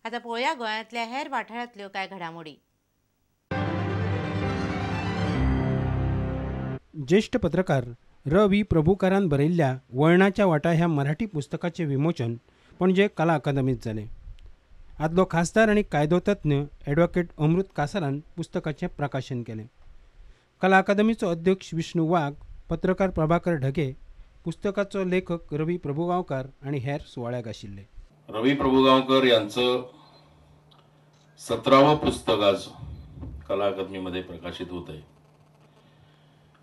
आतां पळोवया गोंयांतल्या हेर वाठारांतल्यो कांय घडामोडी. ज्येष्ठ पत्रकार रवी प्रभुकारान बरयल्ल्या वळणाच्या वाटा ह्या मराठी पुस्तकाचें विमोचन पणजे कला अकादमीत जालें. आदलो खासदार आनी कायदोतज्ञ ॲडव्होकेट अमृत कासारान पुस्तकाचें प्रकाशन केलें. कला अकादमीचो अध्यक्ष विष्णू वाघ, पत्रकार प्रभाकर ढगे, पुस्तकाचो लेखक रवी प्रभुगांवकर आनी हेर सुवाळ्याक आशिल्ले. रवी प्रभुगांवकर यांचं 17वं पुस्तक आज कला अकादमीमध्ये प्रकाशित होत आहे.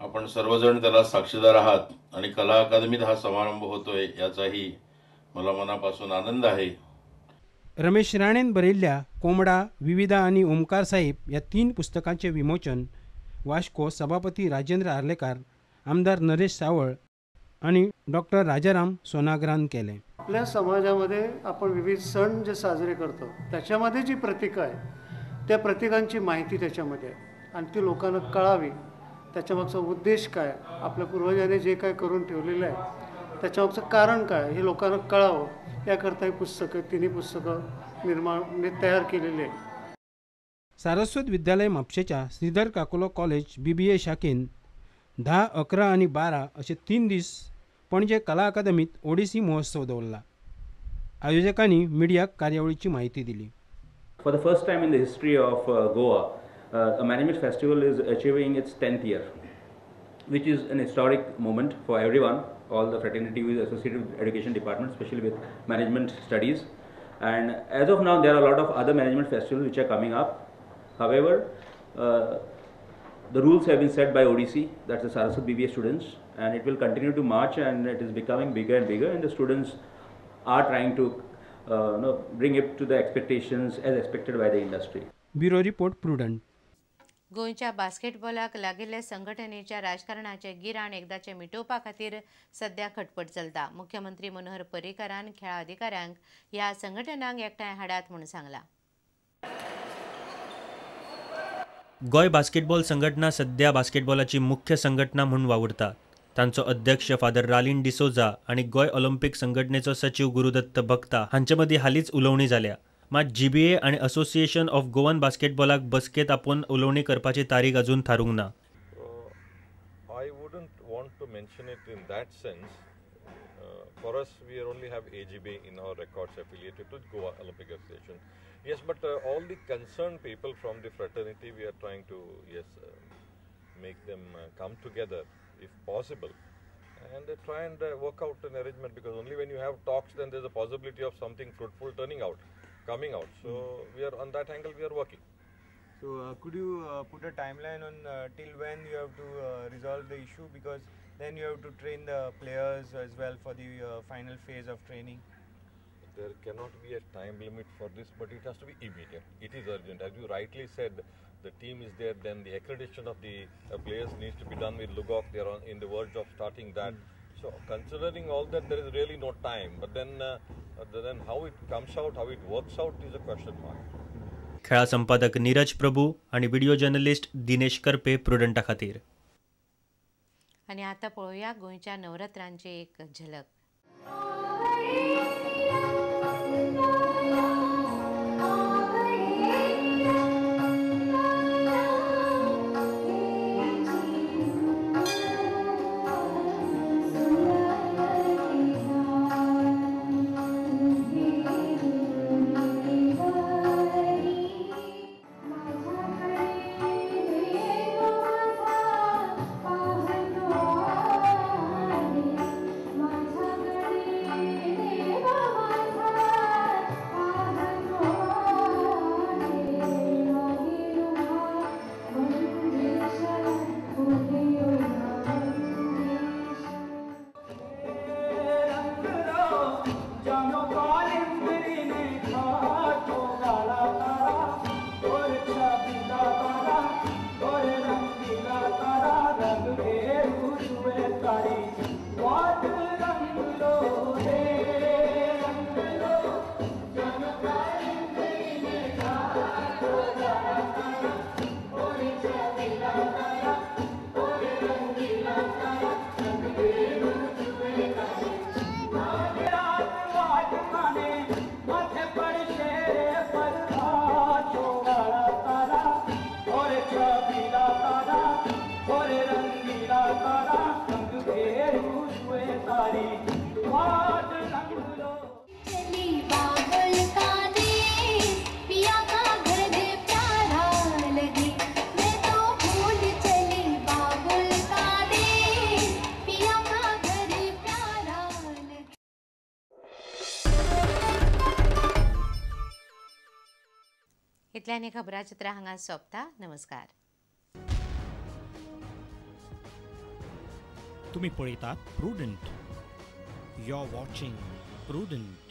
आपण सर्वजण त्याला साक्षीदार आहात आणि कला अकादमीत हा समारंभ होतोय याचाही मला मनापासून आनंद आहे. रमेश राणेन बरयल्ल्या कोंबडा, विविधा आनी ओमकार साहेब ह्या 3 पुस्तकांचें विमोचन वास्को सभापती राजेंद्र आर्लेकार, आमदार नरेश सावळ आनी डॉक्टर राजाराम सोनाग्रान केलें. आपल्या समाजामध्ये आपण विविध सण जे साजरे करतो त्याच्यामध्ये जी प्रतिका आहे त्या प्रतिकांची माहिती त्याच्यामध्ये आहे आणि ती लोकांना कळावी, त्याच्यामागचा उद्देश काय, आपल्या पूर्वजांनी जे काय करून ठेवलेलं आहे त्याच्यामागचं कारण काय हे लोकांना कळावं याकरता ही पुस्तकं, तिन्ही पुस्तकं निर्माण म्हणजे तयार केलेली आहेत. सारस्वत विद्यालय म्हापशेच्या श्रीधर काकुलो कॉलेज BBA शाखेन 10, 11 आनी 12 अशे 3 दीस पणजे कला अकादमीत ओडिसी महोत्सव दवरला. आयोजकांनी मिडियाक कार्यावळीची माहिती दिली. For the first time in the history of Goa, a management festival is achieving its 10th year, which is an historic moment for everyone, all the fraternity who is associated with education department, especially with management studies. And as of now, there are a lot of other management festivals which are coming up. However, the rules have been set by ODC, that's the Saraswat BBA students, and it will continue to march, and it is becoming bigger and bigger, and the students are trying to bring it to the expectations as expected by the industry. Bureau report, Prudent. गोंयच्या बास्केटबॉलाक लागिल्ले संघटनेच्या राजकारणाचे गिराण एकदाचे मिटोवपा खातीर सध्या खटपट चलता. मुख्यमंत्री मनोहर पर्रीकारान खेळा अधिकाऱ्यांक ह्या संघटनांक एकठांय हाडात म्हूण सांगलां. गोंय बास्केटबॉल संघटना सध्या बास्केटबॉलाची मुख्य संघटना म्हूण वावुरता. तांचो अध्यक्ष फादर रालीन डिसोजा आनी गोंय ऑलिम्पिक संघटनेचो सचीव गुरुदत्त भक्ता हांचे मदीं हालींच उलोवणी जाल्या. मात GBA आनी असोसिएशन ऑफ गोवन बास्केटबॉलाक बसकेत आपोवन उलोवणी करपाची तारीख अजून थारूंक ना. I wouldn't want to mention it in that sense. For us, we only have AGB in our records affiliated to Goa Olympic Association. Yes, but all the concerned people from the fraternity, we are trying to make them come together if possible, and try and work out an arrangement, because only when you have talks then there's a possibility of something fruitful turning out, coming out. So we are on that angle, we are working. So could you put a timeline on till when you have to resolve the issue, because then you have to train the players as well for the final phase of training? There cannot be a time limit for this, but it has to be immediate. It is urgent. As you rightly said, the team is there, then the accreditation of the players needs to be done with Lugok. They are in the verge of starting that. So considering all that, there is really no time. But then how it comes out, how it works out is a question mark. खेळा संपादक नीरज प्रभू आणि video journalist Dinesh Karpe प्रुडंटा खातीर. आनी आतां पळोवया गोंयच्या नवरात्रांची एक झलक. माथे पर शेर। इतल्यान हें खबराचित्र हांगा सोंपता. नमस्कार. तुम्ही पळयतात Prudent. You are watching Prudent.